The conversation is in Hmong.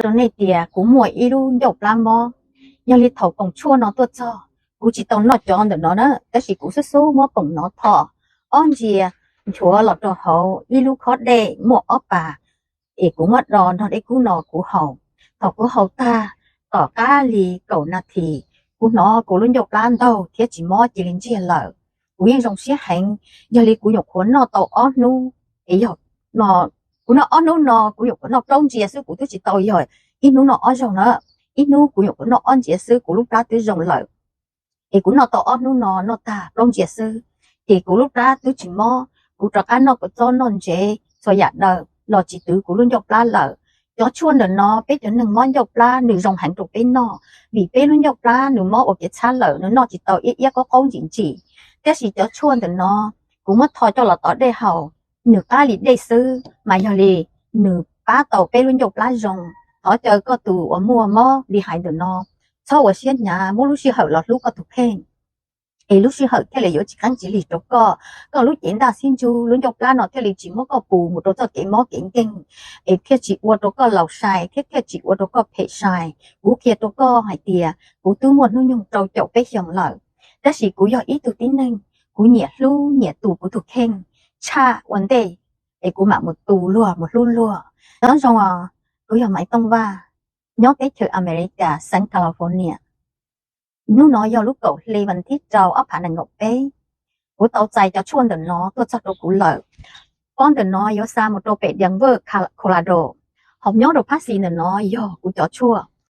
rau nej tias kuv muaj ib lub ncauj plab mob. Yog li thaum koom tshuaj no tuaj txog, kuv tsis tau noj cov ntawm no na, tab sis kuv xub xub muab koom no tho ob ntsia, nchuav los rau hauv ib lub khob dej muaj ob pas, es kuv muab do nrog dej kub no kuv haus. Thaum kuv haus tag, tom qab li kaum nas this, kuv hnov kuv lub ncauj plab ntaug thiab tsis mob cia li ntsiag lawm. Kuv yeej zoo siab heev, yog li kuv nyuam qhuav noj tau ob hnub, es yog kuv noj ob hnub no kuv nyuam qhuav noj plaub ntsia xwb, kuv twb tsis tau yog ib hnub noj ob zaug na, ib hnub kuv nyuam qhuav noj ob ntsia xwb kuv lub plab twb zoo lawm. Es kuv noj tau ob hnub no noj tag plaub ntsia xwb, ces kuv lub plab twb tsis mob, kuv rov qab noj kua txob noj ntsev txhua yam daws los tsis twv kuv lub ncauj plab lawm. Cov tshuaj ntawm no peb cov neeg mob ncauj plab nws zoo heev rau peb noj, vim peb lub ncauj plab nws mob ua kev txhab lawm, nws noj tsis tau iab iab qaub qaub ntsim ntsim. Tab sis cov tshuaj ntawm no kuv muab tho coj los tov dej haus, nws qab li dej xwb mas yog li nws pab tau peb lub ncauj plab zoo. Thov caw koj tus uas muaj mob li hais ntawm no, txhob ua siab hnyav, muab lub sij hawm los hlub koj tus kheej, es lub sij hawm thiaj li yuav tsis qeeb tsis lig rau koj. Koj lub cev ntaj xib ntsug lub ncauj plab no thiaj li tsis muab koj pus mus rau txoj kev mob kev nkeeg, es thiaj tsis ua rau koj laus sai thiab thiaj tsis ua rau koj phem sai. Kuv qhia rau koj hais tias kuv twb muaj hnub nyoog rau caum peb xyoos lawm, tab sis kuv yog ib tug tib neeg, kuv nyiam hlub nyiam tu kuv tus kheej tshaj ua ntej, es kuv mam mus tu luag mus hlub luag. Nyob zoo os, kuv yog Maiv Tooj Vaj, nyob teb chaws Amelikas, xeev California. Hnub no yog lub kaum hli vas thib rau ob phav nees nkaum peb. Kuv tau txais cov tshuaj ntawm no tuaj txog rau kuv lawm. Pob ntawm no yuav xa mus rau pem Denver, Colorado. Hos nyob rau phab xis ntawm no yog kuv cov tshuaj.